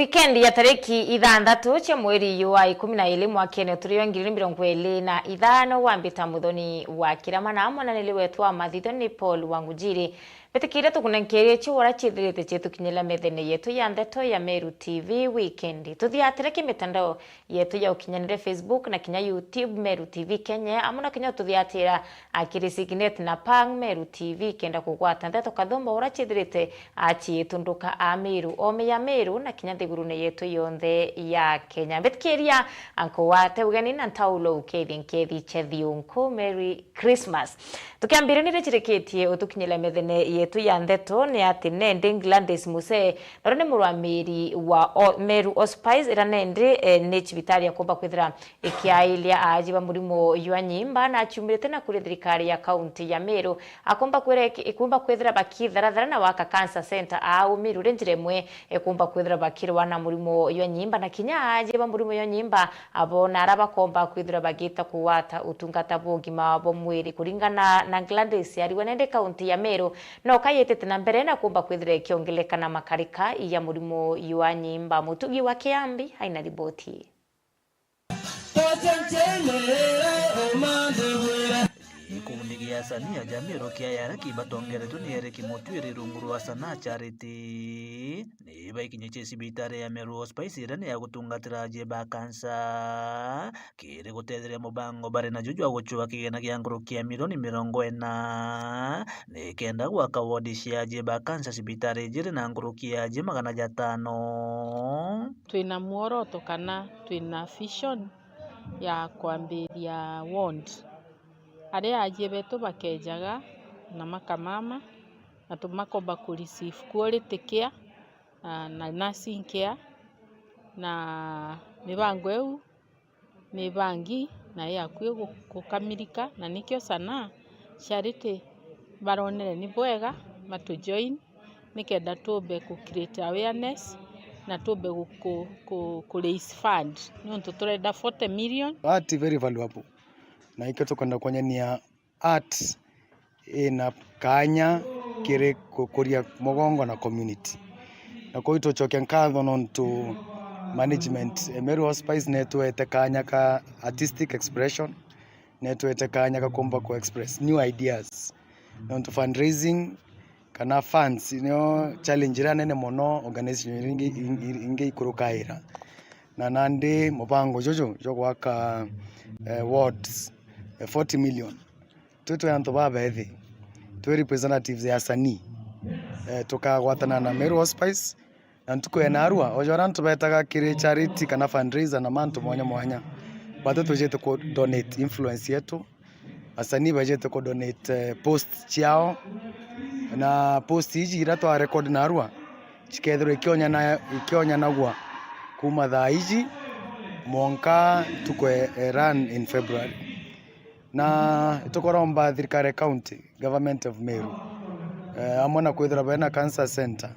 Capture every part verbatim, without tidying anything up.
Wikendi ya tariki ithanthatu cia mweri uyu wa ikumi na iri mwakene turi wa ngiri mirongo iri na ithano, wambita Muthoni wa Kirama na mwananiri wetu wa mathitho ni Paul Wangujiri. Mbitikiria tukunenkerie cio ura ciithirite ciitukinyira methene yetu ya ndeto ya Meru T V wikendi. Tuthiatire ki mitandao yetu ya ukinyanire, Facebook na kinya YouTube, Meru T V Kenya, amwe na kinya ututhiatira akiri Signet na Pang Meru T V, kenda kugwata ndeto kathumba ura ciithirite aciitunduka a Meru, ome ya Meru na kinya nthigurune yetu yonthe ya Kenya. Mbitikiria anko wate ugeni na ntaulo ukethie nkethi cia thiunku. Merry Christmas. Tukiambiriria ni ricirikitie utukinyira methene yetu ya ndeto ni ati nendi Gladys Muse, na uria ni murwamiri wa o-, Meru Hospice, ira nendi, eh, ni cibitari ya kumba kwithira ikiairia aaji ba murimo jwa nyimba, na aciumirite na kuri thirikari ya kaunti ya Meru, akumba kwira-, ikumba kwithira bakitharathara na waka cancer center aaumirure njira imwe, ikumba kwithira bakirwa na murimo jwa nyimba, na kinya aaji ba murimo jwa nyimba abo na ara bakomba kwithira bagita kugwata utungata bwa ugima bwa mwiri. Kuringana na Gladys, ariwe nendi kaunti ya Meru no kayitite na mbere na kumba kwithira ikiongeleka na makarika ya murimo jwa nyimba. Mutugi wa Kiambi aina riboti. Gikundi gia asanii aja Meru kia Yaraki batongeretwe ni Eric Mutwiri rungu rwa Sanaa Charity ni baikinyitie cibitari ya Meru Hospice iria ni ya gutungatira aji ba kansa kiri gutetheria mubango bari najo jwa gucua kigina gia nkuruki ya milioni mirongo ina nikenda gwaka wodi cia aji ba kansa cibitari ijiri na nkuruki ya aji magana jatano. Twina mworoto kana twina vision ya kwambiria ward. Aria aajie betu bakeejaga na makamama, na tumakomba ku receive quality care, na, na nursing care, na mibango iu ni ibangi na i akui gu-, gukamirika, na nikio Sanaa Charity baronere ni bwega batu join, nikenda tuumbe ku create awareness na tuumbe gu-, ku-, ku-, ku raise fund, niuntu turenda forty million. That very valuable, na ikio tukwenda kuonyania art ina kaanya kiri gukuria mugongo na community. Na kwou itucokia nkatho nontu management e Meru Hospice netwete kaanya ka artistic expression, netwete kaanya ka kumba ku express new ideas. Nontu fundraising kana funds nio challenge iria nene mono organization ingi, ingi, ingi ikurukaira. Na nandi mubango juju jwa gwaka, eh, wards, eh, forty million. Twi twi antu babethi, twi representatives ya asanii, eh, tukagwatana na Meru Hospice, na ntuku ya narua, o jwaria antu betaga kiri charity kana fundraiser na mantu mwanya mwanya, batwi twijite ku donate influence yetu, asanii bajite ku donate, eh, post ciao, na post iji iria twa record narua, cikethirwa ikionyana-, ikionyanagua kuma thaa iji mwanka ntuku e, e run in February. Na tukuromba thirikari ya county, government of Meru, eh, amwe na kwithirwa bena cancer center,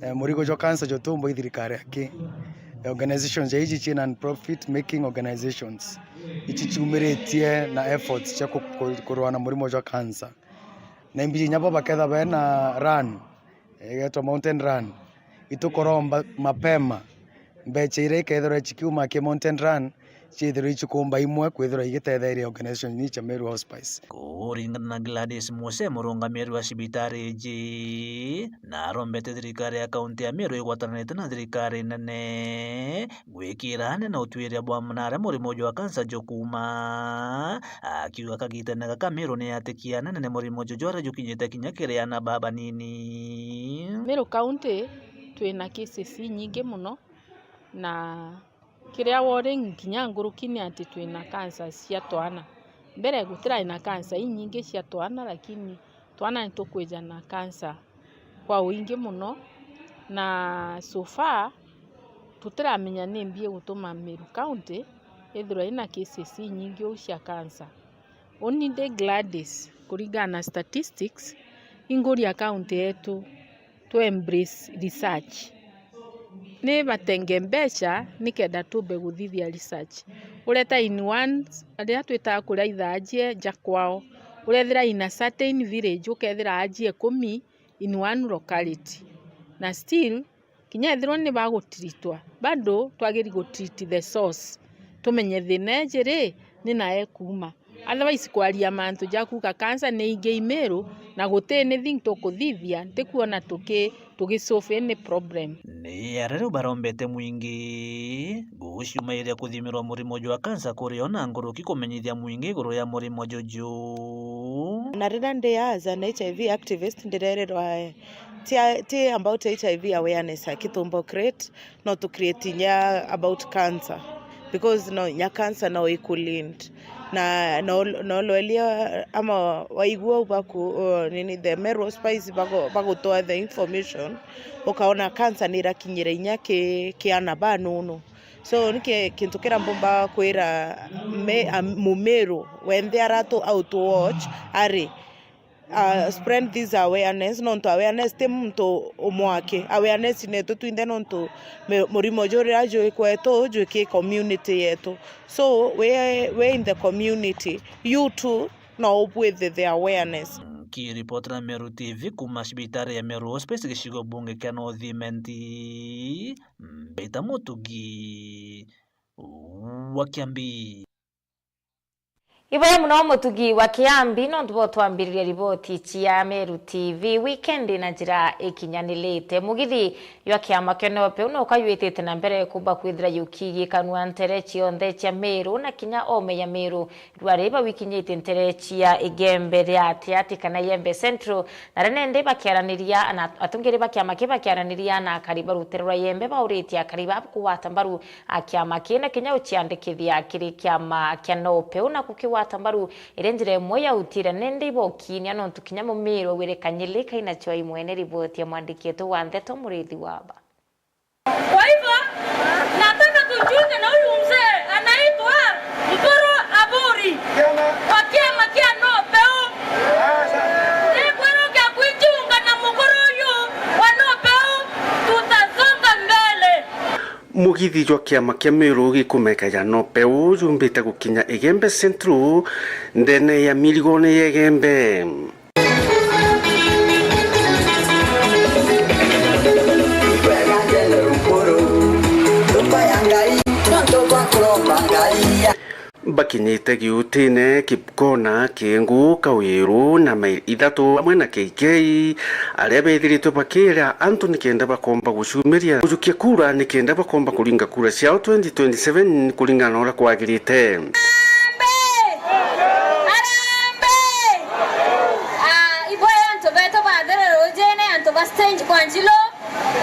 eh, murigo jwa cancer jutumbwa i thirikari aki. Eh, organizations ja iji ci non-profit making organizations, ici ciumiritie na efforts cia ku-, ku-, kurua na murimo jwa cancer. Na imbiji nyabo baketha bena run, igetwa mountain run, itukuromba mapema mbecha iria ikethirwa cikiuma ki mountain run, ciithirwe icikumba imwe kwithirwa igitetheria organization ii cia Meru Hospice. Kuringana na Gladys Muse, murungamiri wa cibitari iji, na arombete thirikari ya kaunti ya Meru igwatanite na thirikari nene gwikira anene utwiria bwa mnaria murimo jwa kansa jukuuma, akiuga kagitene gaka Meru ni yatikia anene ni murimo juju jwaria jukinyite kinya kiri ana babanini. Meru County twina cases inyingi muno, na kiria worrying kinya nguruki ni ati twina cancer cia twana. Mbere gutirai na cancer inyingi cia twana, lakini twana nitukwija na cancer kwa wingi muno, na so far tutiramenya ni mbi igutuma Meru County ithirwa ina cases inyingi uu cia cancer. Uni ndi Gladys, kuringana na statistics, inguria county yetu tu embrace research. Ni batenge mbecha nikenda tumbe guthithia research. Ureta in one, aria twitaga kuria ithaajie ja kwao, urethira in a certain village, ukethira aajie kumi in one locality. Na still, Kinya ethirwa ni bagutiritwa, bado twagiri gutreat the source, tumenye thina iji ri, ni nae kuuma. Otherwise, kwaria mantu ja kuuga cancer ni ingi i Meru na guti anything tukuthithia, ntikwona tuki-, tugisolve any problem. Ni aria riu barombete mwingi guciumairia kuthimirwa murimo jwa cancer kuri o na nkuruki kumenyithia mwingi iguru ya murimo juju. Na riria ndi as an H I V activist, ndirerirwa, eh, ti, ti about H I V awareness akitumba create, no tu create inya about cancer, because no, inya cancer no iku linked na, no, no lwelia ama waigua u baku, uh, nini, the Meru Hospice bago-, bagutoa the information, ukaona cancer ni irakinyira inya ki, ki ana ba nunu. So, ni ki-, kintu kiria mbumba kwira me-, a, Mumiru wenthe aratu out watch ari, uh, spread this awareness, nontu awareness ti muntu umwe aki. Awareness netu twinthe, nontu mi-, murimo juria jwi kwetu, jwi ki community yetu. So, we, we in the community, you too, no ubwithe the awareness. Nkiripotera Meru T V kuuma cibitari ya Meru Hospice, gicigo bunge kia North Imenti, Mbita Mutugi wa Kiambi. Iboya muno Mutugi wa Kiambi, nontu bwa twambiriria riboti cia Meru T V weekend na njira ikinyanirite. Mugithi jwa kiama kia NOPEU no kayuitite na mbere kumba kwithira jukigikanua ntere cionthe cia Meru na kinya ome ya Meru. Rwari bawikinyitie ntere cia Igembe ria Atiati kana Igembe Central, na ria nende bakiaraniria na atungiri ba kiama ki bakiaraniria na akari ba rutere rwa Igembe, bauritie akari ba kugwata mbaru a kiama ki na kinya uciandikithia kiri kiama kia NOPEU na kukigwata mbaru iri njira imwe ya utira nende ibokinia, nontu kinya Mumiru augire kanyili kaina cwai mwene. Riboti ya mwandiki wetu wa ndeto Murithi Waba. Kwa hivyo, nataka tujiunge na huyu mzee anaitwa Mpuru Aburi wa kiama kia NOPEU. Ni kwero kia kujiunga na mukuru huyu wa NOPEU, tutasonga mbele. Mugithi jwa kiama kia Meru gikumeka ja NOPEU jumbite gukinya Igembe Central, ndene ya mirigone ya Igembe. Bakinyite giutine, Kipkona, Kiengu, Kawiru na maili ithatu, amwe na K K, aria bethiritwe bakiira antu nikenda bakomba gucumiria gujukia kura nikenda bakomba kuringa kura ciao twenty twenty-seven kuringana na uria kwagirite. Harambee! Harambee! Ah, iboya antu betu ba There Rujine, antu ba stage kwa Njilo,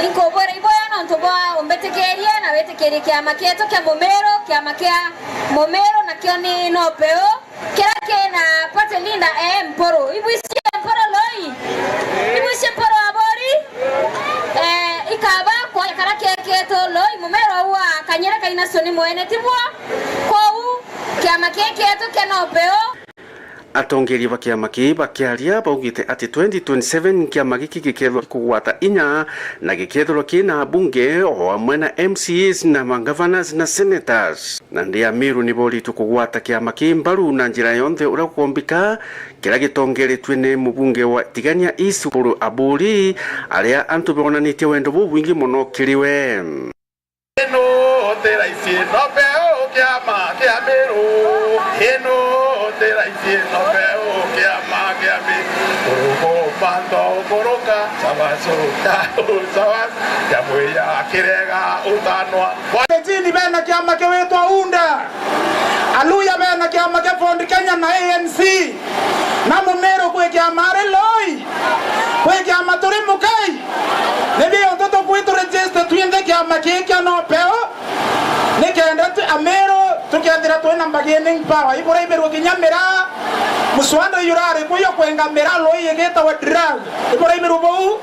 inkubwira iboya nontu bwa umbitikirie na witikirie kiama kietu kia Mumiru, kiama kia Mumiru nakio ni NOPEU, kiria kina party leader e Mpuru. Ibwicie Mpuru Lui? Ibwicie Mpuru Aburi? Eh, ikaba kwa karia kieketwe Lui, Mumiru wa Kanyere kaina Soni mwene, tibwo? Kou kiama kii kietu kia NOPEU. Atongeria ba kiama kii bakiaria baugite ati twenty twenty-seven kiama giki gikethirwa kugwata inya na gikethirwa kina abunge o amwe na M C As na ma governors na senators. Na ndi Amiru ni boritwe kugwata kiama kii mbaru na njira yonthe uria gukombika, kiria gitongeretue ni mubunge wa Tigania East Paul Aburi, aria antu bonanitie wendo bubwingi mono kiri we. Ino ti raisi, NOPEU kiama kia Meru. Ino ti raisi, NOPEU kiama kia Meru. Urugo manto kuruka, sawaso, sawaso, ya mwiya kirega utanwa. Wale chini bena kiama kiwitwa UNDA. Aluya bena kiama kia Ford Kenya na A N C. Na Mumiru kwi kiama ari Lui. Kwi kiama turi mukai. Ni bio ntu tukwi tu register twinthe kiama kii kia NOPEU. Nikenda tu Amiru tukethira twina bargaining power. Ibura ibirwo kinya miraa. Muswada yurari kuyo kwenga miraa Lui igitawa drug. Ibura ibirwo buu.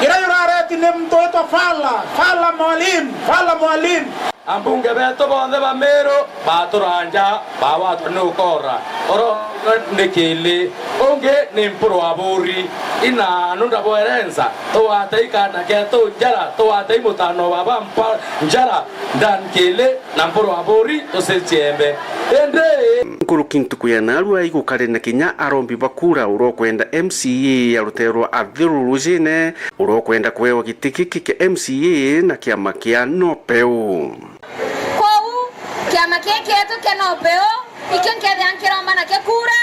Ira yurareti ni muntu witwa Fala. Fala Mwalimu. Fala Mwalimu. Ambunge betu bonthe ba Meru batura nja, bagwatwa ni ukora. Oro ni Kili, ungi ni Mpuru Aburi. Ina nunda bwerenza, tugwatei kana ketu njara, tugwatei mutano wa baba mpa njara, Dan Kili na Mpuru Aburi, tucicie Igembe. Nkuruki ntuku ya naarua igukare na kinya arombi ba kura uria ukwenda M C A ya rutere rwa Athiru Rujine, uria ukwenda kuewa giti giki kia M C A na kiama kia Nopeu. Kwou, kiama kii kietu kia Nopeu, ikio nkethia nkiromba nakio kura,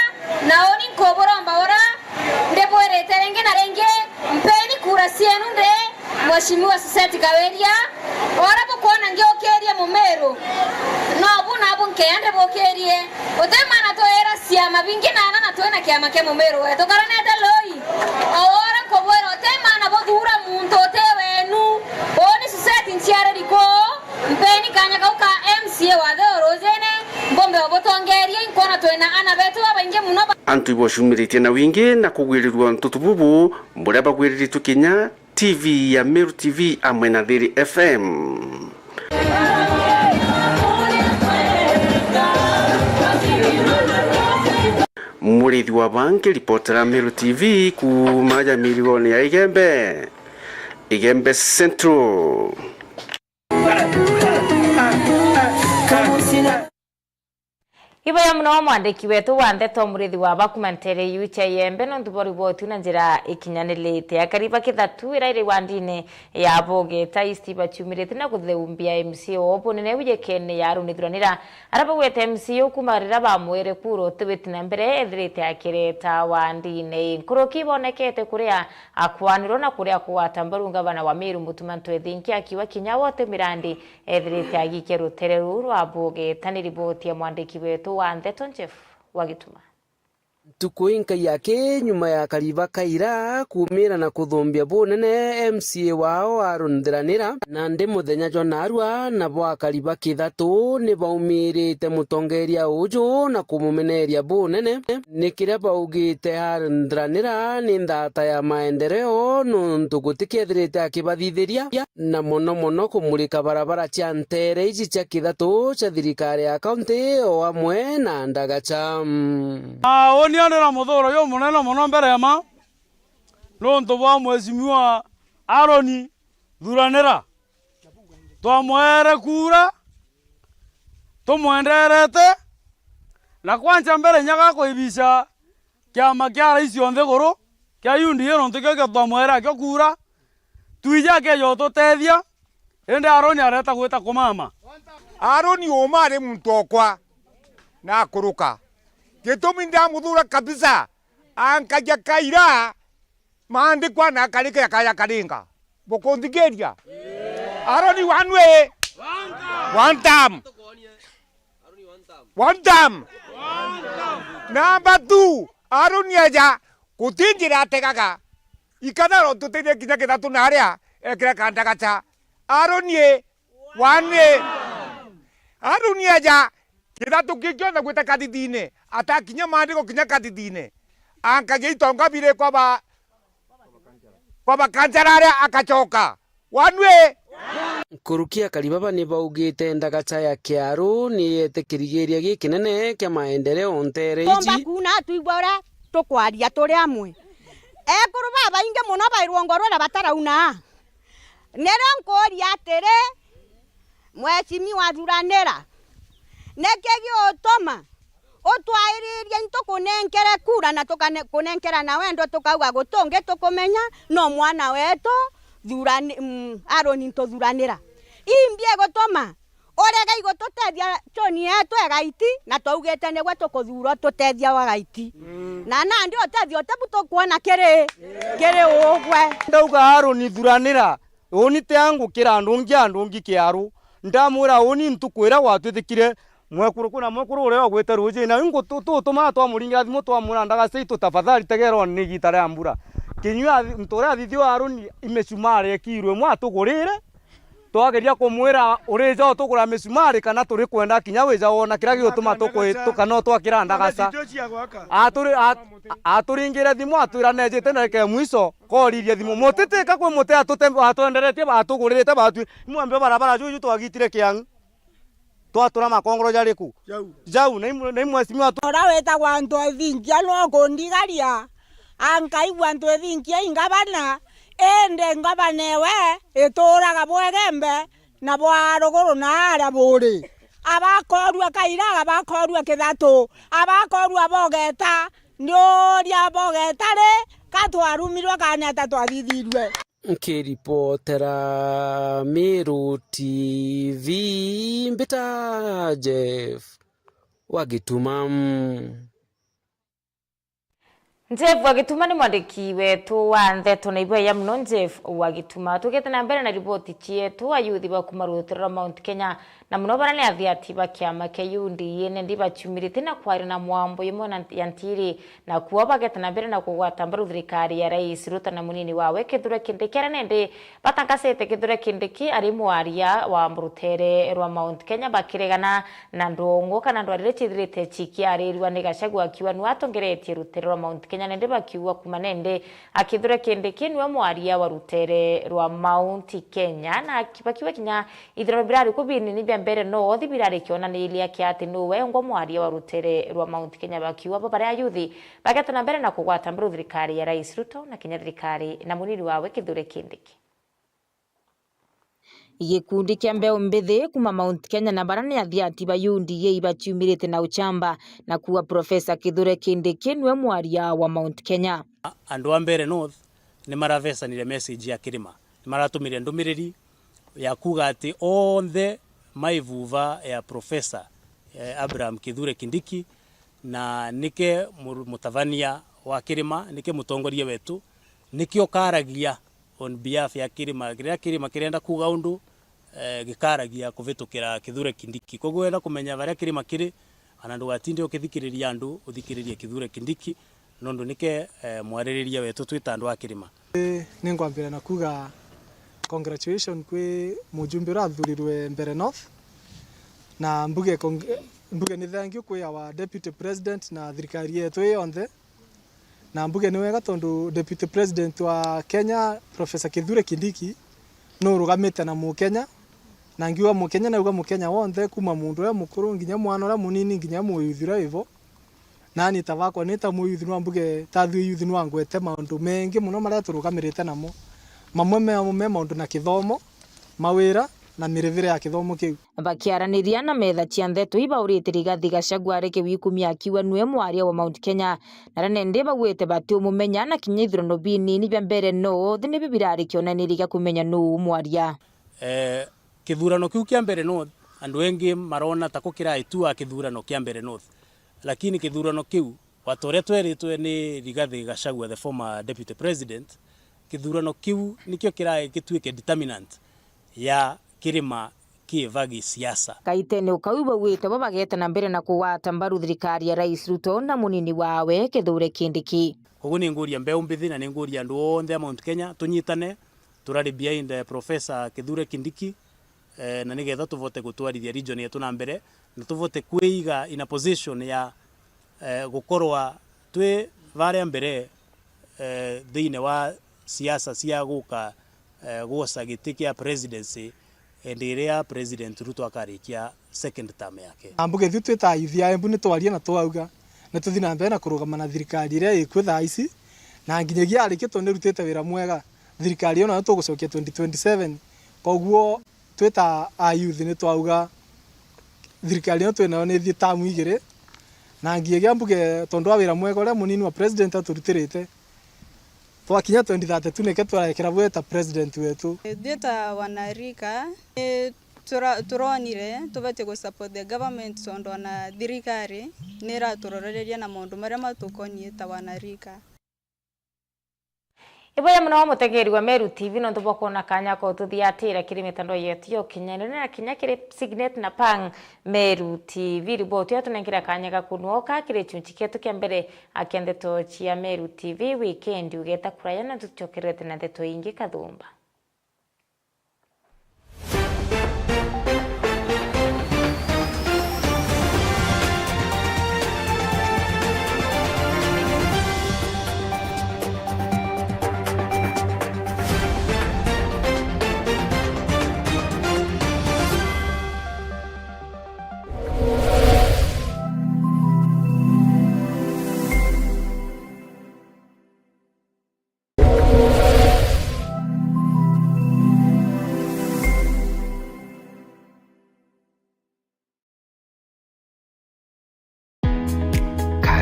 na uni nkuburomba ura ndibwirite ringi na ringi, mpeni kura cienu ndi Mheshimiwa Suseti Kawiria, ora bukwona ngiukirie Mumiru, nobu nabu nkeya ndibukirie. Uti maana twira ciama bingi nana na twina kiama kia Mumiru wetu karonete lui. O ora nkubwira uti maana buthuura muntu uti wenu. Uni Suseti nciariri kuu, mpeni kanya kau ka M C A wa Athiru Rujine, mbumbe ubutongerie, inkwona twina ana betu babaingi muno ba- Antu ibocumiritie na wingi na kugwirirua ntutu bubu buria bagwiriritue kinya T V ya Meru T V amwe na Thiri F M. Murithi wa Bangi, ripotera Meru T V kuuma aja mirigone ya Igembe, Igembe Central. Iboya muno mwandiki wetu wa ndeto Murithi wa Bakuma ntere iu cia Iembe nontu bwa riboti na njira ikinyanirite. Akari ba Kithatu ira iri wandine ya Bogeta East baciumirite na kutheumbia M C A o bunene wijekene ya Aroni Thuranira, ara bagwete M C A o kuma rira bamwire kura utibiti na mbere ethirite akireta wandine. Nkuruki ibonekete kuria akwanirwa na kuria kugwata mbaru ngavana wa Meru Mutuma Ntwethinki akiuga kinya wote mirandi ethirite agikia rutere ruu rwa Bogeta. Ni riboti ya mwandiki wetu wa ndeto Jeff wa Gituma. Ntuku inkai yake nyuma ya akari ba Kaira kuumira na kuthumbia bunene M C A wao Aaron Thiranira, nandi muthenya jwa naarua nabo akari ba Kithatu ni baumirite mutongeria uju na kumumeneria bunene. Ni kiria baugite Aaron Thiranira ni nthata ya maendeleo nontu gutikethirite akibathithiria, na mono mono kumurika barabara cia ntere iji cia Kithatu cia thirikari ya kaunti o amwe na ndagacha. Na uuni ndira muthuuro jumunene mono mbere ya ma nontu bwa Mheshimiwa Aaron Thuranira. Twamweere kuura, tumwenderete, na kwancha mbere inya ga kuibica kiama kia rais o nthiguru kia U D A, nontu kio kio twamweere akio kuura, twiji akeeja ututethia, indi Aroni areta gwita kumama. Aroni uuma ari muntu okwa na akuruka. Gitumi ndamuthuura kabisa, ankagia Kaira, maandiko ana akarikira kaya karinga. Bukunthikiria? Aroni wanu ii? One term. One term. Number two, Aroni aja, guti njira ategaga. Ikana ro tutithie kinya Kithatu na aria ekira kandagacha. Aroni ii? One ii? Aroni aja, Kithatu kii kionthe gwita kathithine, atakinya maandiko kinya kathithine. Ankagia itonga biri kwa ba, kwa bakanchara aria akachoka. One ii? Nkuruki akari baba ni baugite ndagacha ya Kiaru ni yete kirigiria gikinene kia maendeleo ntere iji. Tumba kuuna twigua uria tukwaria turi amwe. Ekuru babaingi mono bai rwongo rwira batarauna. Nirio nkuuria atiri, Mheshimiwa Thuranira, niki giutuma utwairirie into kunenkere kura na tukane-, kunenkera na wendo tukauga guti ungi tukumenya no mwana wetu Thurani-, mm, Aroni Ntuthuranira? Imbi igutuma urega igututethia choni yetu egaiti, na twaugite nigwe tukuthuura ututethia wa gaiti. Mm. Na nandi utethio utibu tukwona kiri, kiri ugwe. Ndauga Aroni Thuranira, uuni ti angukira andu ungi, andu ungi Kiaru. Ndamwira uuni ntuku iria gwatwithikire mwekuru, kwina mwekuru uria ugwite ruujine, ingu tu-, tutuma twamuringira thimu twamwira, "Ndagaca itu, tafadhali tegerwa ni igiita ria mbura." Kinyua athi-, ntu uria athithio Aroni imicumari ekirwe imwe atugurire, twageria kumwira, "Urija utugura micumari kana turi kwenda kinya wija wona kiria gigutuma tukwi-, tukana utwakira ndagaca." Aturi-, at-, aturingire thimu atwira nejite ndarika ya mwiso, koririe thimu. Mutitika kwi muti atute-, atwenderetie, atuguririte batwi. Imwe mbio barabara juju twagitire Kiang'u. Twatura makongoro jariku? Jau. Jau, na imwe, na imwe mheshimiwa tu- Uria witagwa Ntwethinkia no kundigaria, ankaigua Ntwethinkia i ngavana, indi ngavana ewe ituuraga bwa Igembe na bwa ruguru na aria buri. abakorua kaira, abakorua kithatu, abakorua bogeta, ni uria bogeta ri, ka twarumirwe kana ata twathithirue. Nkiripotera Meru T V, mbita Jeff wa Gituma. Jeff wa Gituma ni mwandiki wetu wa ndeto, na ibwega mono Jeff wa Gituma. Tugite na mbere na riboti cietu, ayuthi ba kuma rutere rwa Mount Kenya, na mono baria ni athiati ba kiama kia U D A, nendi baciumirite na kwaria na mwambo imwe na ya ntiri, na kuo bagete na mbere na kugwata mbaru thirikari ya Rais Ruto na munini wawe Kithure Kindiki, aria nendi batangasite Kithure Kindiki ari mwaria wa rutere rwa Mount Kenya, bakiregana na ndongo kana ndwarire cithirite cikiarirua ni Gachagua, akiuga niwe atongeretie rutere rwa Mount Kenya, nendi bakiuga kuma nendi a Kithure Kindiki niwe mwaria wa rutere rwa Mount Kenya, na aki-, bakiuga kinya ithurano birari ku binini bia mbere nothi birari kionaniria kia ati nuwe ungwa mwaria wa rutere rwa Mount Kenya, bakiuga bo baria ayuthi bagete na mbere na kugwata mbaru thirikari ya Rais Ruto na kinya thirikari na munini wawe Kithure Kindiki. Gikundi kia mbeu mbithi kuma Mount Kenya na baria ni athiati ba U D A baciumirite na uchamba na kuuga Professor Kithure Kindiki niwe mwaria wa Mount Kenya. A-, andu a Mbeere North ni maravecanire message ya Kirima, ni maratumire ndumiriri ya kuuga ati onthe mai vuva ya Professor, eh, Abraham Kithure Kindiki, na nike mu-, mutavania wa Kirima, nike mutongoria wetu, nike ukaragia on behalf ya Kirima. Riria Kirima kirenda kuuga undu, eh, gikaragia kuvitukira Kithure Kindiki. Koguo wenda kumenya varia Kirima kiri, ana ndugatinde ukithikiriria andu, uthikiririe Kithure Kindiki, nondu nike, eh, mwaririria wetu twi ta andu a Kirima. Ni ngwambira na kuuga congratulations kwi mujumbe uria athurirwe Mbeere North, na mbuge cong-, mbuge ni thank you kwi our deputy president na thirikari yetu ii yonthe. Na mbuge ni wega tondu Deputy President wa Kenya, Professor Kithure Kindiki, nurugamite na Mukenya, na ngiuga Mukenya, nauga Mukenya wonthe, kuma mundu uria mukuru nginya mwana uria munini nginya muyuthi uria wivo. Nani ta bakwa, ni ta muyuthi nwa mbuge, ta thui yuthi nwa ngwete maundu mengi muno maria turugamirite namo. Mamwe memo me maundu na kithomo, mawira, na mirivire ya kithomo kiu. Bakiaraniria na metha cia ndeto, ibaurite Rigathi Gachagua areke wikumia akiuga nue mwaria wa Mount Kenya, na aria nendi baugite batiumumenya, na kinya ithurano binini bia Mbeere North nibio birari kionaniria gia kumenya nuu mwaria. Eh, kithurano kiu kia Mbeere North, andu engi marona tako kirai tu a kithurano kia Mbeere North, lakini kithurano kiu, wata uria tweritwe ni Rigathi Gachagua, the former deputy president, kithurano kiu nikio kirai gituike determinant ya Kirima kiiva gisiasa. Kaitene o kau, baugite bo bageta na mbere na kugwata mbaru thirikari ya Rais Ruto na munini wawe Kithure Kindiki. Koguo ni nguria mbeu mbithi na ni nguria andu onthe a Mount Kenya tunyitane, turari behind, eh, Professor Kithure Kindiki, eh, na nigetha tuvote gutwarithia region yetu na mbere, na tuvote kwiiga in a position ya, eh, gukorwa twi baria mbere, eh, thiini wa siasa cia guka, eh, gwosa giti kia presidency, eh, ndi iria President Ruto akarikia second term yake. Na mbuge ithui twi ta ayuthi a Embu ni twaria na twauga, ni tuthi na mbere na kurugama na thirikari iria ikui thaa ici, na nginyagia arikia tondu nirutite wira mwega, thirikari iyo nayo tugucokia twenty twenty seven. Koguo twi ta ayuthi ni twauga thirikari ino twi nayo ni ithii tamu igiri, na nginyagia mbuge tondu wa wira mwega uria munini wa president aturutirite, twakinya twenty thirty-two nike turaekera bwe ta president wetu. Ithui ta wanarika, ni tura-, turonire tubatie gu support the government tondu ona thirikari ni iraturorereria na maundu maria matukonie ta wanarika. Iboya mono mutegeri wa Meru T V nontu bwa kwona kanya ka ututhiatira kiri mitandao yetu ya ukinyanire na kinya kiri Signet na Pang Meru T V. Riboti iyo tunengera kanya ga kunwoka kiri chunchi kietu kia mbere kia ndeto cia Meru T V. Weekend ugeta kuraya na tucokerete na ndeto ingi kathumba.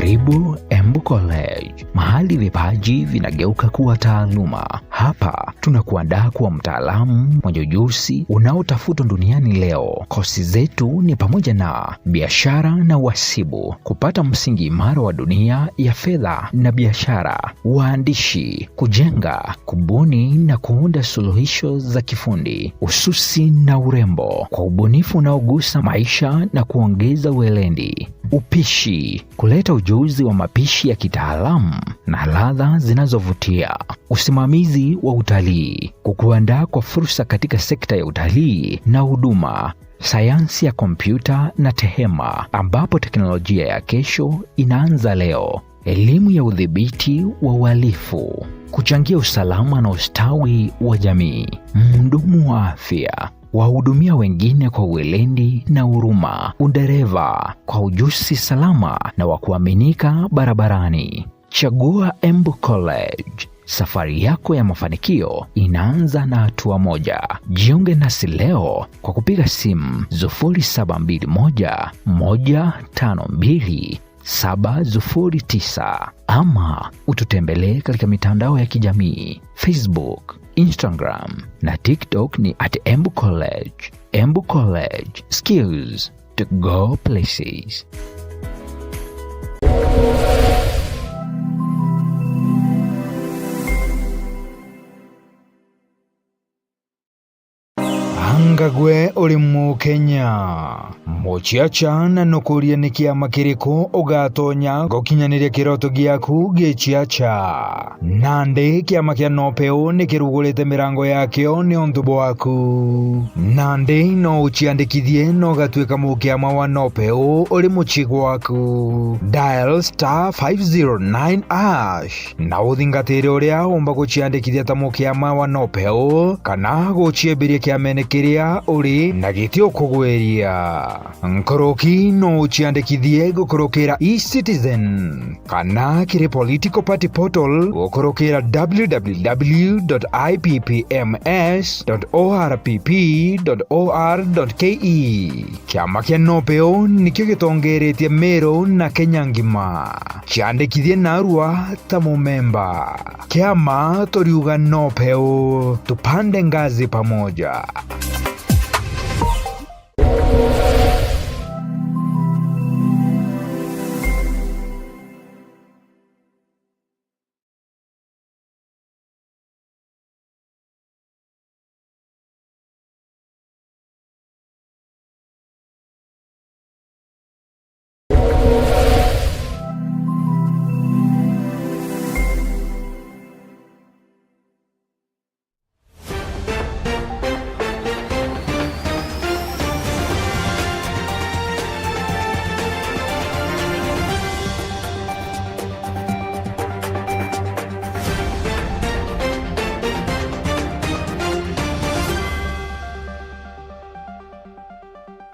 Karibu Embu College, mahali vipaji vinageuka kuwa taaluma. Hapa tunakuandaa kuwa mtaalamu mwenye ujuzi unaotafutwa duniani leo. Kosi zetu ni pamoja na biashara na uhasibu, kupata msingi imara wa dunia ya fedha na biashara, uandishi, kujenga, kubuni na kuunda suluhisho za kifundi, ususi na urembo, kwa ubunifu unaogusa maisha na kuongeza weledi, upishi, kuleta ujuzi wa mapishi ya kitaalamu na ladha zinazovutia, usimamizi wa utalii, kukuandaa kwa fursa katika sekta ya utalii na huduma, sayansi ya kompyuta na tehema, ambapo teknolojia ya kesho inaanza leo, elimu ya udhibiti wa uhalifu, kuchangia usalama na ustawi wa jamii, mhudumu wa afya, wahudumia wengine kwa uelendi na huruma, udereva kwa ujuzi salama na wa kuaminika barabarani. Chagua Embu College. Safari yako ya mafanikio inaanza na hatua moja. Jiunge nasi leo kwa kupiga simu sufuri saba mbili moja, moja tano mbili, saba sufuri tisa ama ututembelee katika mitandao ya kijamii, Facebook, Instagram na TikTok ni at Embu College. Embu College, skills to go places. Anga gwe uri Mukenya? Muciaca, na nukuria ni kiama kiriku ugatonya gukinyaniria kiroto giaku giciaca? Nandi kiama kia Nopeu ni kirugurite mirango yakio niuntu bwaku. Nandi no uciandikithie na ugatuika mukiama wa Nopeu uri mucii gwaku. Dial star five zero nine hash na uthingatire uria umba guciandikithia ta mukiama wa Nopeu kana guciembiria kiamene kiria uri na giti ukugwiria. Nkuruki no uciandikithie gukurukira eCitizen kana kiri political party portal gukurukira w w w dot i p p m s dot o r p p dot o r dot k e. Kiama kia Nopeu nikio gitongeretie Meru na Kenya ngima. Ciandikithie narua ta mumemba. Kiama turiuga Nopeu, tupande ngazi pamoja.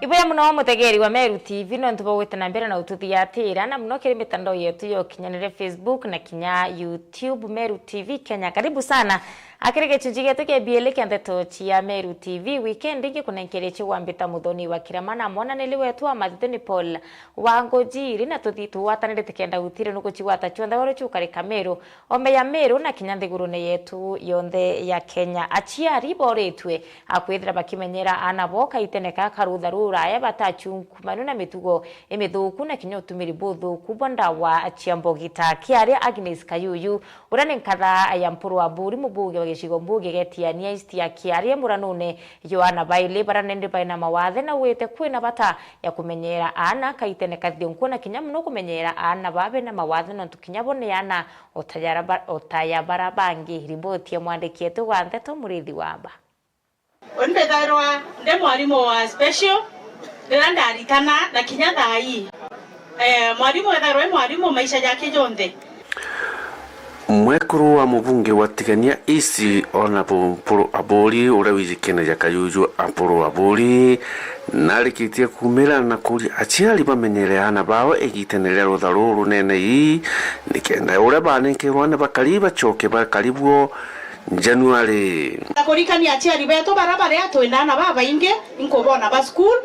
Ibuya muno mutegeri wa Meru T V nontu bwa gwita na mbere na ututhiatira, na muno kiri mitandao yetu ya ukinyaniria, Facebook na kinya YouTube, Meru T V Kenya. Karibu sana. Akiri gicunji gietu kia bieli kia ndeto cia Meru T V, weekend ingi kunenkeretie gwambita Muthoni wa Kirama na mwananiri wetu wa Mathithuni Paul wa Ngujiri, na tuthi tugwatanire tikenda utire nukucigwata cionthe wari ciukarika Meru, ome ya Meru na kinya nthigurune yetu yonthe ya Kenya. Aciari boritwe akwithira bakimenyera aana bo kaitene ka karutha ruraya batachunkumanu na mitugo imithuku na kinya utumiri buthuku bwa ndawa cia mbogita. Kiaria Agnes Kayuyu, uria ni nkatha ya Mpuru Aburi, mubunge wa gicigo mbunge gia Tigania East ya Kiaria, muranune Yohana Baili, baria nende baina mawathe na wite kwina bata ya kumenyera aana kaitene kathionku na kinya muno kumenyera aana babe na mawathe nontu kinya bo ni aana o ta ya ba-, o ta ya bara bangi. Riboti ya mwandiki wetu wa ndeto Murithi Wamba. Uni ndethairwa ndi mwarimu wa special riria ndaritana na kinya thaa ii. Eh, mwarimu ethairwa e mwarimu maisha jake jonthe. Mwekuru wa mubunge wa Tigania East, Honourable Mpuru Aburi, uria wijikene ja Kayuju Apuru Aburi, narikitie kumira na kuria aciari bamenyere aana bao igitene ria rutha ruru runene ii, nikenda uria banenkerwa ni bakari bacoke bakari buo Januari. Na kurikania aciari betu baria baria twina aana babaingi, inkubona ba school,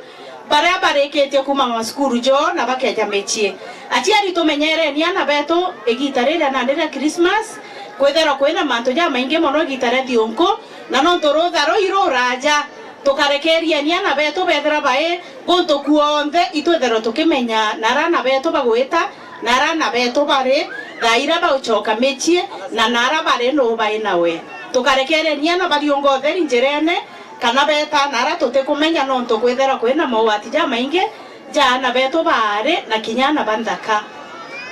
baria Barikitie kuuma macukuru joo na bakeeja micii. Aciari, tumenyereni aana beetu igiita riria nandi ria Christmas, kwithirwa kwina mantu jamaingi mono igiita ria thiunku, na nontu rutha ruu ruraja, tukarekerieni aana beetu beethira bai guntu kuonthe, itwithirwe tukimenya naara aana beetu bagwita, naara aana beetu bari, thaa iria bagucoka micii, na naara bari nuu bai nawe. Tukarekerieni aana bariunga utheri njirene, kana beeta naara tutikumenya, nontu kwithirwa kwina mogwati jamaingi ja aana beetu baari na kinya aana ba nthaka.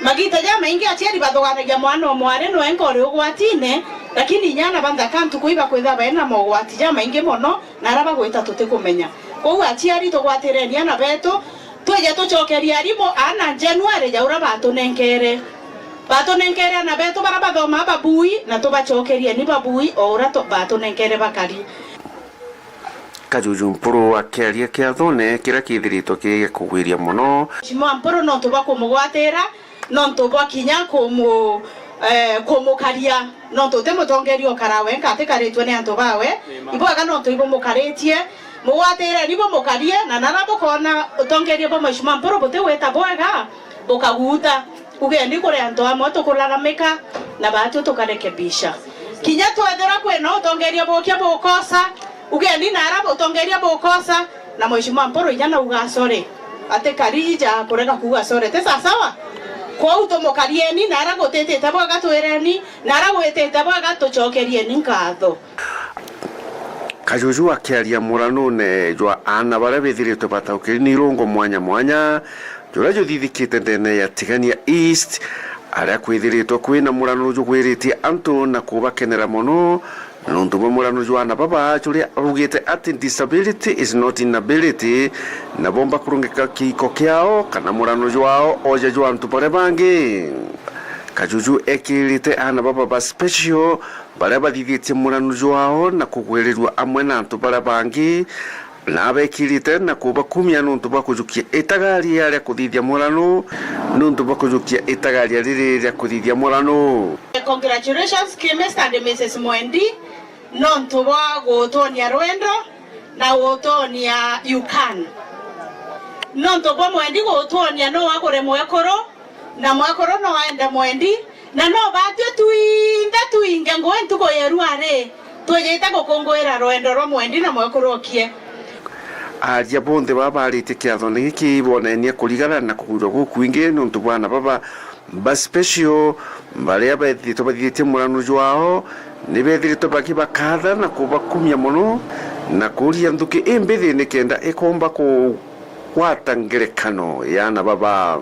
Magiita jamaingi aciari bathuganagia mwana o mwari nwenka uri ugwatine, lakini inya aana ba nthaka ntuku ibakwithirwa baina mogwati jamaingi mono, naara bagwita tutikumenya. Kwou aciari, tugwatireni aana beetu, twije tucokerie arimu aana January ja uria batunenkeere. Batunenkeere aana beetu baria bathomaa babui, na tubacokerieni babui o uria tu-, batunenkeere bakari. Kajuju Mpuru akiaria kiathone kiria kithiritwe kiri gia kugwiria mono. Mheshimiwa Mpuru, nontu bwa kumugwatira, nontu bwa kinya kumu-, eh, kumukaria, nontu uti mutongeria ukara wenka atikaritwe ni antu bawe. Ibwega nontu ibumukaritie, mugwatireni bumukarie, na naria bukoona utongeria bwa Mheshimiwa Mpuru butigwita bwega, bukaguta. Ugeni kuri antu amwe tukulalamika, na baatwi tukarekebisha. Kinya twethira kwina utongeria bukia bukosa, ugeni naara utongeria bukosa, na Mheshimiwa Mpuru inya nauga sorry. Atikari ja kurega kuuga sorry. Ti sasawa? Kwou tumukarieni, naara gutitite bwega twireni, naara gwitite bwega tucokerieni nkaatho. Kajuju akiaria muranune jwa aana baria bethiritwe bataukiri ni irungo mwanya mwanya, juria juthithikite ndene ya Tigania East, aria kwithiritwe kwina murano jugwiritie antu na kubakenera mono, nontu bwa murano jwa aana baba, juria augite ati disability is not inability, na bomba kurungika kiiko kiao kana murano jwao oja jwa antu baria bangi. Kajuju ekirite aana baba ba special baria bathithitie murano jwao na kugwirirua amwe na antu baria bangi, na abekirite na kubakumia nontu bwa kujukia itagaria ria kuthithia murano, nontu bwa kujukia itagaria riri ria kuthithia murano. Congratulations ki Mister and Missus Mwendi, nontu bwa gutwonia rwendo na gutwonia you can. Nontu bwa Mwendi gutwonia no agure mwekuru, na mwekuru no aende Mwendi, na no batwi twinthe twinge ngugi ntuku ya irua ri, twijite gukunguira rwendo rwa Mwendi na mwekuru okie. Aria bonthe baba baritie kiathone giki bonenie kurigana na kugwirwa gukwingi nontu bwa aana baba ba special baria bethitwe bathithitie murano jwao, ni bethiritwe bakibakatha na kubakumia mono na kuria nthuki imbithi nikenda ikomba kugwata ngerekano ya aana baba.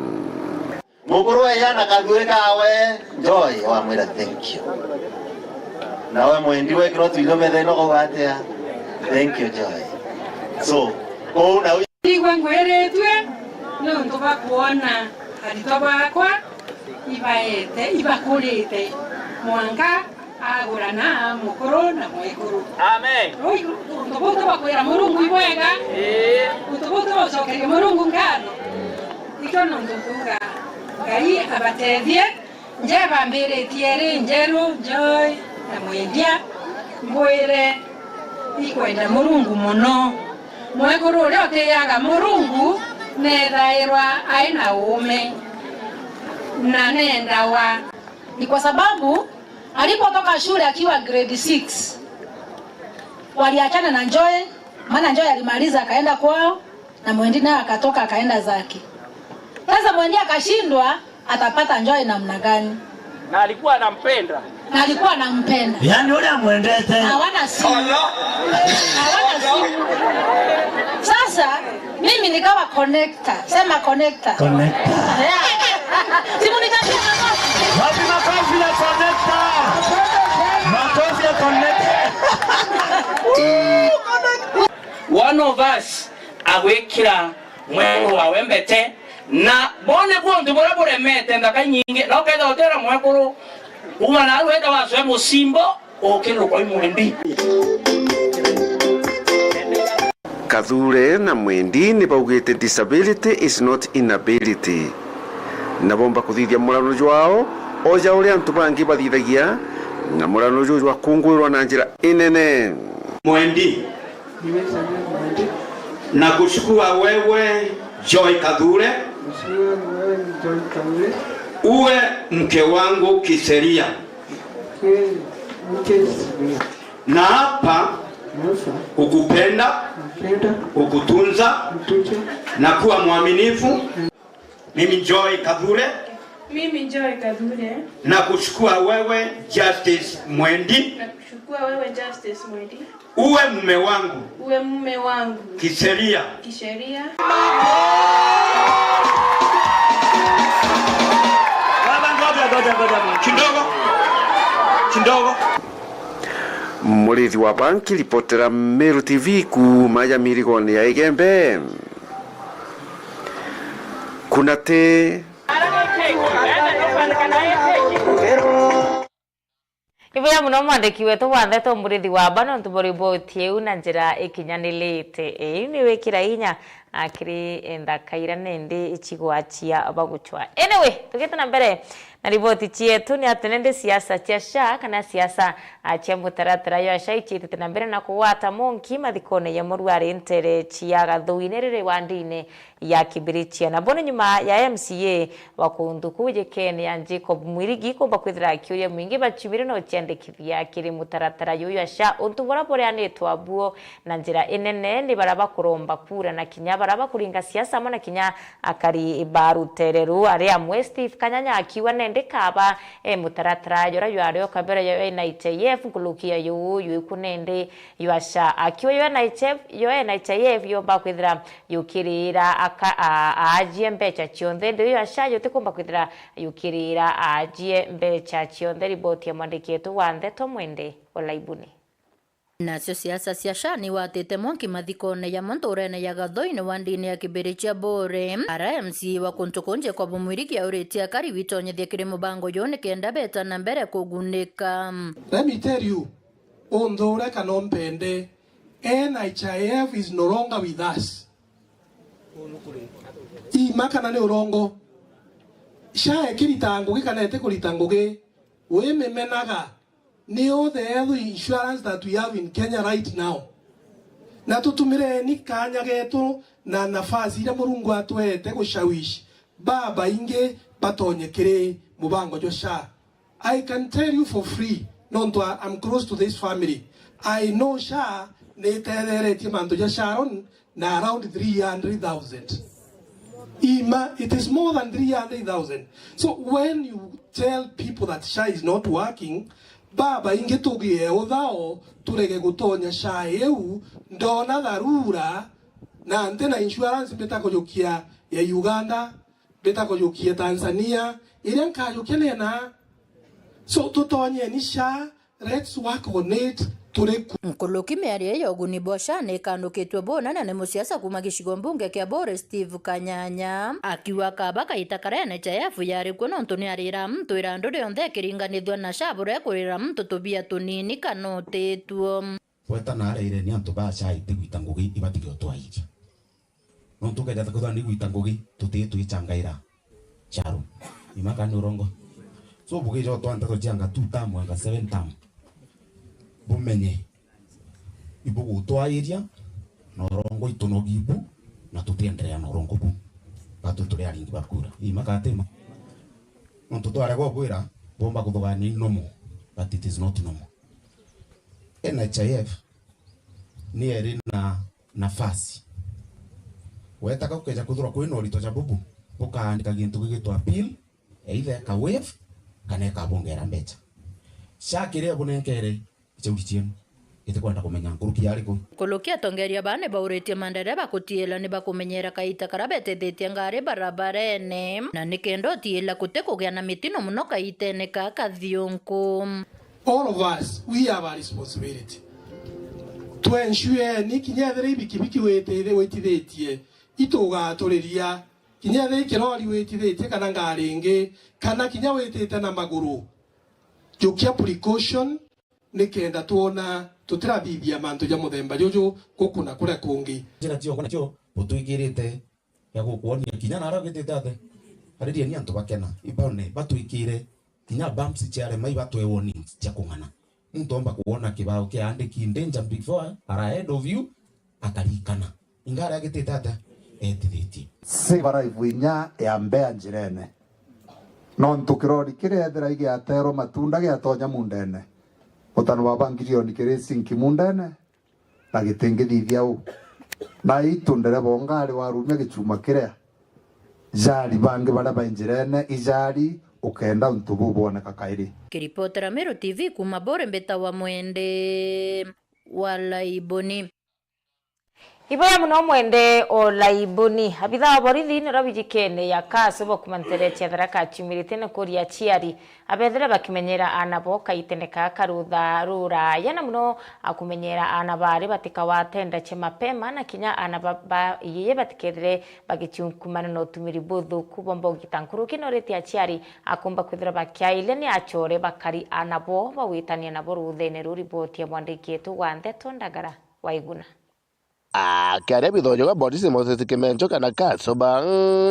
Mukuru we yana kathuri kawe, Joy, wamwira, "Thank you." Nawe Mwendi wekirwa twino metha ino kau atia? "Thank you, Joy." So, kou na Igwe ngwiritue niuntu bwa kwona aritwa bakwa ibaete, ibakurite mwanka agurana mukuru na mwekuru. Amen. Riu untu buu tubakwira Murungu ibwega. Ii. Untu buu tubacokerie Murungu ngatho. Ikio niuntu tuuga Ngai abatethie. Njeba mbiritie ri njeru, Joy na Mwendia, mbwire ikwenda Murungu mono. Mwekuru uria utiaga Murungu nethairwa ai na uume na nendawa. Ni kwa sababu alipotoka shule akiwa grade six, waliachana na Joy, maana Joy alimaliza akaenda kwao, na Mwendi naye akatoka akaenda zake. Sasa Mwendi akashindwa atapata Joy namna gani? Na alikuwa anampenda. Na alikuwa anampenda. Yaani ule amwendete. Hawana simu. Hawana simu. Sasa mimi nikawa connector. Sema connector. Connector. Yeah. Simu nikatia makofi. Wapi makofi ya connector? Makofi ya connector. One of us agwikira mwekuru wawe mbete, na bone bwontu buria buremete nthaka inyingi, na ukethira utira mwekuru, uma naru wenda wacoe mucimbo, ukirukwa i Mwendi. Kathure na Mwendi ni baugite disability is not inability. Na bomba kuthithia murano jwao, oja uria antu bangi bathithagia, na murano juu jwakungwirwa na njira inene. Mwendi. Niwe Samuel Mwendi. Na kuchukua wewe, Joy Kathure, Mheshimiwa, wewe ni Joy Kathure, uwe mke wangu kisheria, uwe mke kisheria, na hapa, na hapa, kukupenda, kupenda, kukutunza, kukutunza, na kuwa mwaminifu. Mimi Joy Kathure, mimi Joy Kathure, na kuchukua wewe, Justice Mwendi, na kuchukua wewe, Justice Mwendi, uwe mume wangu, uwe mume wangu kisheria, kisheria. Baba, ngoja, ngoja, ngoja, ngoja. Kidogo. Kidogo. Murithi wa Banki, ripotera Meru T V kuuma ya mirigone ya Igembe. Kuna ti Ibuya muno mwandiki wetu wa ndeto Murithi wa Bano nontu bwa riboti iu na njira ikinyanilite. Ii ni wikira inya akiri nthaka ira nindi icigwachia baguchwa. Anyway, tugite na mbere na riboti cietu, ni ati nindi siasa cia SHA kana siasa, ah, cia mutaratara jwa SHA iciitite na mbere na kugwata monki mathikone ya murwari ntere cia Gathuine riri wandine ya Kibirichia. Na bo ni nyuma ya M C A wa kuntu kuu Jikene ya Jacob Mwirigi kumba kwithira akiuria mwingi baciumire na uciandikithia kiri mutaratara juju jwa SHA untu buria bureanitwe abuo na njira inene ni baria bakuromba kura na kinya baria bakuringa siasa amwe na kinya akari ba rutere ruu ari amwe. Steve Kanyanya akiuga nendi kaba e mutaratara juria jwari o kabere jwa N H I F nkuruki ya juu jwiku nendi jwa SHA. Akiuga jwa N H I F, jwa N H I F yomba kwithira yukirira aka-, a-, aajie mbecha cionthe. Ndi uyu aca yutikumba kwithira yukirira aajie mbecha cionthe. Riboti ya mwandiki wetu wa ndeto Mwende Olaibuni. Nacio siasa cia SHA ni watite mwanki mathikone ya monturene ya Gathoini wa ndini ya Kibirichia Bore. Ara M C A wa kuntu kunje kwa bumwirigi auritie akari witonyethia kiri mubango juu nikenda beta na mbere kugunika. Let me tell you, unthure kana umpende, N H I F is no longer with us. Ima kana ni urongo? SHA ikirita ngugi kana itikurita ngugi, wimimenaga, ni all the health insurance that we have in Kenya right now. Na tutumireni kanya getu na nafasi iria Murungu atwete gushawishi babaingi batonye kiri mubango jwa SHA. I can tell you for free, nontu I, I'm close to this family. I know SHA ni itetheretie mantu ja Sharon na around three hundred thousand. Ima, it is more than three hundred thousand. So when you tell people that SHA is not working, babaingi tugie uthao, turege gutonya SHA iu, ndona dharura, na nti na insurance mbita kujukia ya Uganda, mbita kujukia Tanzania, iria nkajukia nena. So, tutonyeni SHA, let's work on it, turi ku. Nkuruki miario ya uguni bwa SHA ni ikanukitue bunene ni musiasa kuma gicigo mbunge kia Bore, Steve Kanyanya, akiuga kaba kaita karia N H I F yari kuo nontu ni arira muntu irandu rionthe ikiringanithua na SHA buria ikurira muntu tubia tunini kana utituo. Gweta na areire ni antu ba SHA itigwita ngugi ibatige utwairia. Nontu ukeja ta kwithirwa ni gwita ngugi, tutii twichangaira charo. Ima kana ni urongo? So, bugija utwa nteto cia anga two term, anga seven term. Bumenye. Ibugutwairia na urongo itunogi ibu, na tutienderea na urongo bu. Batu turi aringi ba kura. Ima kana ti ma? Nontu twarega ukwira, bomba kuthugania ni normal, but it is not normal. N H I F ni eri na nafasi. Wetaka gukeja kwithirwa kwina urito ja bubu, bukaandika gintu gigitwa appeal, either eka waive kana ikabongera mbecha. SHA kiria ibunenkere, ichauri chienu, itikwenda kumenya nkuruki yariku. Nkuruki atongeria baa ni bauritie mandereba kutiila ni bakumenyera kaita karia betithitie ngari barabarene, na nikenda utiila kuti kugia na mitino muno kaitene ka kathiunku. All of us, we have a responsibility. Twensueni kinya ethira ibikibiki witithe-, witithitie, itugaturiria, kinya ethira ikirori witithitie kana ngari ingi, kana kinya witite na maguru. Jukia precaution, nikenda twona tutirathithia mantu ja muthemba juju guku na kuria kungi. Njira cio nacio butwikirite ya gukwonia kinya naria witite ate. Aririeni antu bakena, ibone batwikire kinya bumps ciarema ibatwe warnings cia kung'ana. Muntu omba kuona kibao kiandiki danger before or ahead of you, akarikana. Ingara agitite ata? Etithitie. Save life inya ya mbea njirene. Nontu kirori kiria ethira igiaterwa matunda giatonya mundene, utano bwa bangirioni kiri sinki mundene, na gitingithithia u. Na itu ndereba o ngari warumia gichuma kiria, jari bangi baria bai njirene ijari, ukenda untu buu bwoneka kairi. Kiripotera Meru T V kuuma Bore, mbitawa Mwende wa Laiboni. Iboya mono Mwende o Laiboni. Abithaa ba borithi niro bijikene ya Kaso bakumantere cia Tharaka ciumirite na kuria aciari abethire bakimenyera aana bo kaitene ka karutha ruraya, na mono akumenyera aana bari batikawatenda cia mapema, na kinya aana ba, ba iye batikethire bagiciunkumana na utumiri buthuku bwa mbogi ta nkuruki. Norite aciari akumba kwithira bakiairia ni achore bakari aana bo bawitania nabo ruthene ruu. Riboti ya mwandiki wetu wa ndeto Ndagara Waiguna. Akiaria bithojo ga borisi Moses Kimencho kana Kasoba,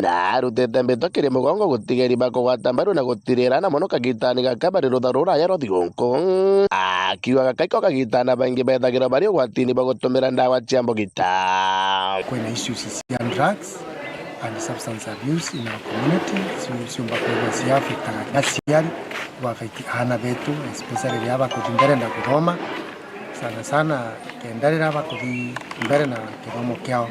na arutite mbitwa kiri mugongo gutigeri bakugwata mbaru na gutirira na mono kagitani gaka bari rutha ruraya rwa thigunku. Akiuga gaka iko kagitana baingi bethagirwa bari ugwatini bwa gutumira ndawa cia mbugita. Kwina issues cia drugs and substance abuse in our community, cio ciumba kwithirwa cia affectaga aciari, gwa affect aana betu, especially riria bakuthi mbere na kuthoma. Sana sana kenda riria bakuthi mbere na kithomo kiao,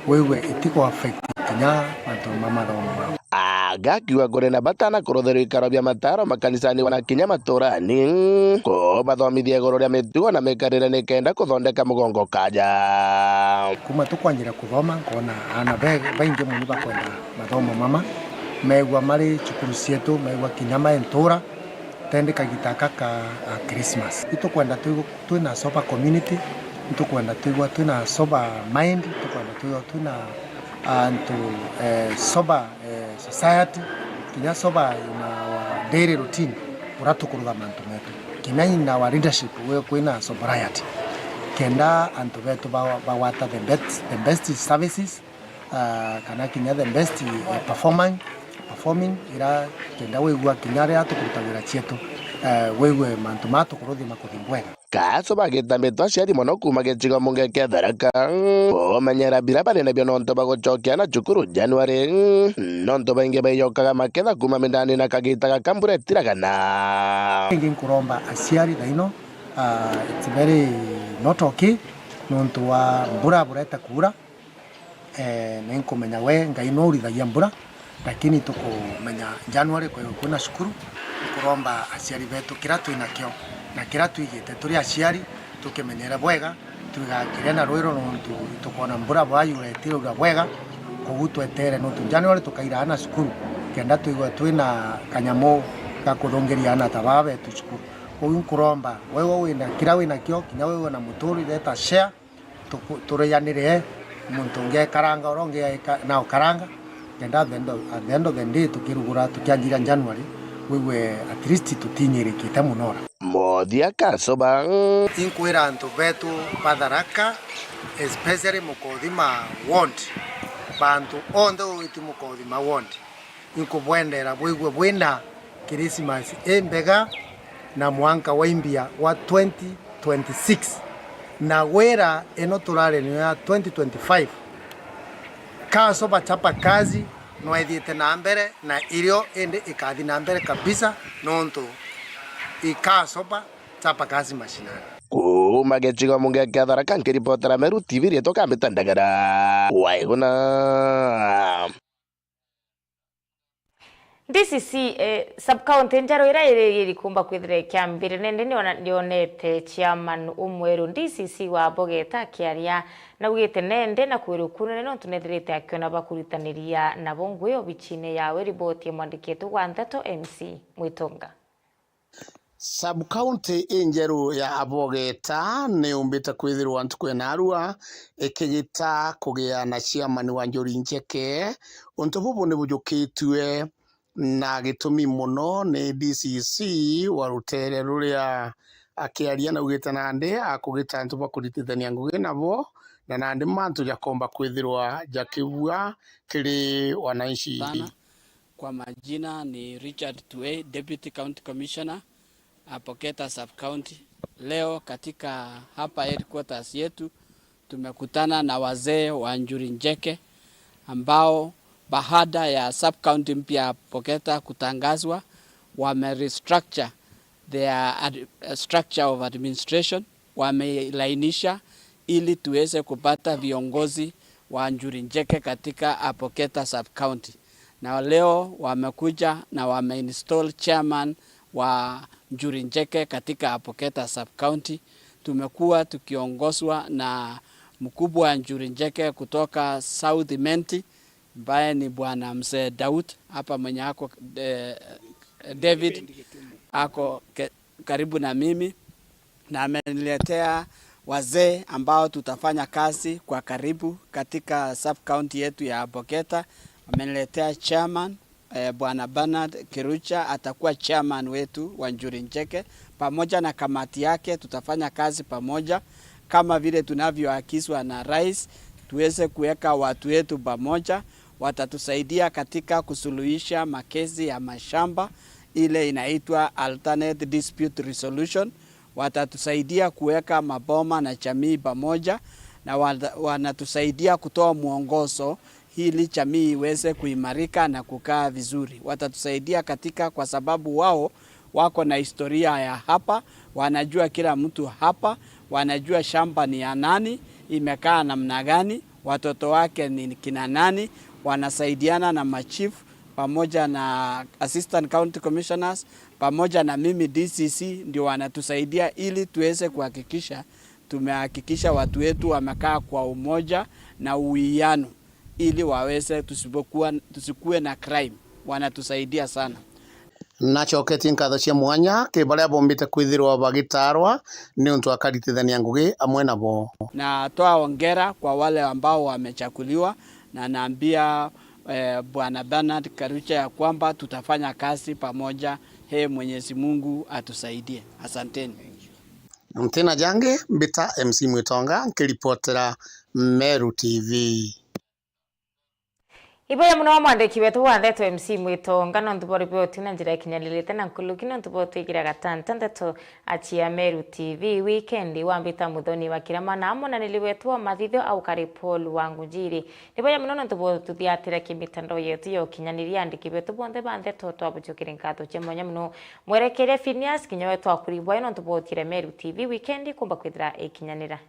wigue itiku affect kinya mantu ma mathomo mao. Agakiuga kuri na bata na kurutherwa ikaro bia mataro makanisani na kinya maturani, kubathomithia iguru ria mitugo na mikarire nikenda kuthondeka mugongo kaja. Kuma tukwanjira kuthoma, nkona aana be-, baingi mono bakwenda mathomo mama, meegua mari cukuru cietu, meegua kinya mai ntura, tendi kagita aka ka, a, Christmas. Itukwenda twi-, twina sober community, itukwenda twigua twina sober mind, itukwenda twigua twina antu, eh, sober, eh, society, kinya sober in our daily routine, uria tukuruga mantu metu. Kinya in our leadership, we kwina sobriety. Kenda antu betu ba-, bagwata the best, the best services, ah, kana kinya the best, eh, performing, performing, ira kenda wigua kinya riria tukuruta wira cietu, eh, wigue mantu maa tukuruthi makuthi bwega. Kaso bagita mitwe aciari mono kuuma gicigo munge kia Tharaka, kumenyera biria bari nabio nontu bwa gucokia aana cukuru January, nontu baingi baijokaga maketha kuuma mindani na kagita gaka mbura itiragana. Ingi nkuromba aciari thaino, ah, it's very not okay nontu wa mbura bureta kuura. Eh, na inkumenya we Ngai nwe urithagia mbura, lakini tukumenya January kwigwe kwina cukuru. Nkuromba aciari betu kiria twinakio na kiria twigite turi aciari tukimenyere bwega, twigakirie na rwiro nontu itukwona mbura bwa yura itiraura bwega, koguo twetere nontu January tukaira aana cukuru kenda twigwe twina kanyamu ga kuthungiria aana ta baa betu cukuru. Koguo nkuromba wewe wina kiria winakio, kinya wewe na muturire ta share, tuku-, turianire, muntu ungi ekaranga, uria ungi eka-, na ukaranga, kenda at the end of, at the end of the day tukirugura, tukianjiria January, wigue at least tutinyirikite muno ra. Mothia Kasoba. Inkwira antu betu ba Tharaka, especially Mukothima ward, bantu onthe ugwiti Mukothima ward, inkubwendera bwigue bwina Kirisimasi imbega na mwanka wa imbia wa twenty twenty-six, na gwira ino turari niyo ya twenty twenty-five. Kasoba chapa kazi, nwethiite na mbere na irio indi ikathi na mbere kabisa, nontu i Kasoba chapa kazi mashinani. Kuuma gicigo munge kia Tharaka, nkiripotera Meru T V, rietwa Kambita Ndagara. Waiguna. D C C, eh, sub-county njeru iria iri irikumba kwithira ikiambire, nindi niona-, nionete chairman umweru D C C wa Bogeta akiaria, naugite nende na kwirwa kunene nontu nethirite akiona bakuritaniria nabo ngui obichine yawe. Riboti ya mwandiki wetu wa ndeto M C Mwitonga. Sub-county injeru ya Abogeta niyumbite kwithirwa ntuku ya naarua ikigita kugia na chairman wa Njuri Njeke. Untu bubu nibujukitue na gitumi mono ni D C C wa rutere ruria akiaria naugite nandi akugita antu bakuritithania ngugi nabo, na nandi mantu jakomba kwithirwa jakibua kiri wananchi. Sana. Kwa majina ni Richard Tuwei, Deputy County Commissioner, Abogeta Sub-County. Leo katika hapa headquarters yetu tumekutana na wazee wa Njuri Njeke ambao baada ya sub-county mpya ya Bogeta kutangazwa, wame restructure their ad-, structure of administration, wameilainisha ili tuweze kupata viongozi wa Njuri Njeke katika Bogeta sub-county. Na leo wamekuja na wameinstall chairman wa Njuri Njeke katika Bogeta sub-county. Tumekuwa tukiongozwa na mkubwa wa Njuri Njeke kutoka South Imenti, ambaye ni Bwana Mzee Daud hapa, mwenye ako, eh, David, ako ke-, karibu na mimi, na ameniletea wazee ambao tutafanya kazi kwa karibu katika sub-county yetu ya Bogeta. Ameniletea chairman, eh, Bwana Bernard Kirucha atakuwa chairman wetu wa Njuri Njeke. Pamoja na kamati yake tutafanya kazi pamoja kama vile tunavyoagizwa na rais, tuweze kuweka watu wetu pamoja. Watatusaidia katika kusuluhisha makesi ya mashamba, ile inaitwa alternate dispute resolution. Watatusaidia kuweka maboma na jamii pamoja, na wata-, wanatusaidia kutoa mwongozo ili jamii iweze kuimarika na kukaa vizuri. Watatusaidia katika, kwa sababu wao wako na historia ya hapa, wanajua kila mtu hapa, wanajua shamba ni ya nani, imekaa namna gani, watoto wake ni kina nani, wanasaidiana na machief pamoja na assistant county commissioners pamoja na mimi D C C, ndio wanatusaidia ili tuweze kuhakikisha tumehakikisha watu wetu wamekaa kwa umoja na uwiano, ili waweze tusipokuwa, tusikuwe na crime. Wanatusaidia sana. Nacoketie nkatho cia mwanya ki baria bombite kwithirwa bagitaarwa niuntu akaritithania ngugi amwe nabo. Natoa hongera kwa wale ambao wamechaguliwa, na naambia, eh, Bwana Bernard Karucha ya kwamba tutafanya kazi pamoja. He Mwenyezi Mungu atusaidie. Asanteni. Ntina jangi, mbita M C Mwitonga, nkiripotera Meru T V. Iboya muno mwandiki wetu wa ndeto M C Mwitonga, nontu bwa riboti na njira ikinyanirite na nkuruki, nontu bwa twikira gatanta ndeto acia Meru T V. Wikendi wambita Muthoni wa Kirama na amonaniri wetu wa mathithio au kari Paul wa Ngunjiri. Iboya muno nontu bwa tuthiatira kimitandao yetu ya ukinyaniria, andiki betu bonthe ba ndeto twabucukire nkatho cia mwanya muno. Mwerekeria Phineas kinya we twakuri bwai nontu bwa utire Meru T V wikendi kumba kwithira ikinyanira.